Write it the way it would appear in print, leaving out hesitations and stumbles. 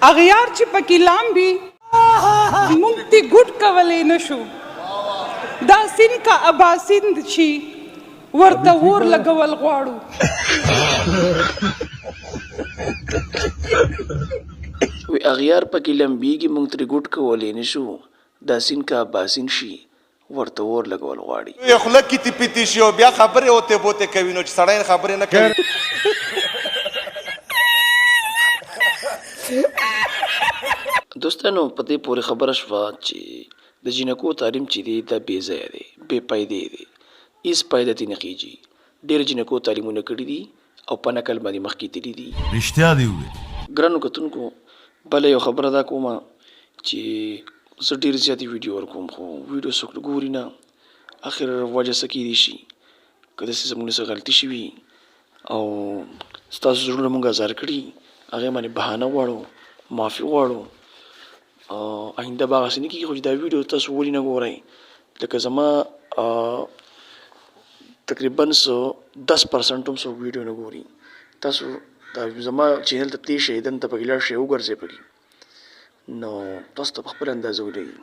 اغیار چې پکې لامبي، موږ ترې ګوډ کولی نه شو. دا سیند که اباسیند شي، ورته اور لګول غواړو. وي اغیار پکې لمبیږي، موږ ترې ګوډ کولی نه شو. دا سیند که اباسین شي، ورته اور لګول غواړي. یې خوله کیتې پیتې شي او بیا خبرې اوتې بوتې کوي، نو چې سړی خبرې نه کوي. دوستانو، په دې پورې خبره شوه چې د جینکو تعلیم چې دی، دا بې ځایه دی، بې فایدې دی، هیڅ فایده ترې نه خیژي. ډېر جینکو تعلیمونه کړي دي او په نقل باندې مخکې تللي دي. رښتیا دی وویل. ګرانو کتونکو، بله یو خبره دا کومه چې زه ډېر زیاتې ویډیو ورکوم، خو ویډیو څوک ګوري نه. اخر وجه څه کېدی شي؟ که داسې زموږ نه څه غلطي شوي او ستاسو زړونه موږ ازار کړي، هغې باندې بهانه غواړو، معافي غواړو. آینده به هغسې نه کېږي. خو چې دا ویډیو تاسو ولې نه ګورئ؟ لکه زما تقریبا څه 10% هم څوک ویډیو نه ګوري. تاسو دا زما چینل ته تللی شئ، دلته پکې لاړ شئ، وګرځئ پکې، نو تاسو ته په خپله اندازه ولګي.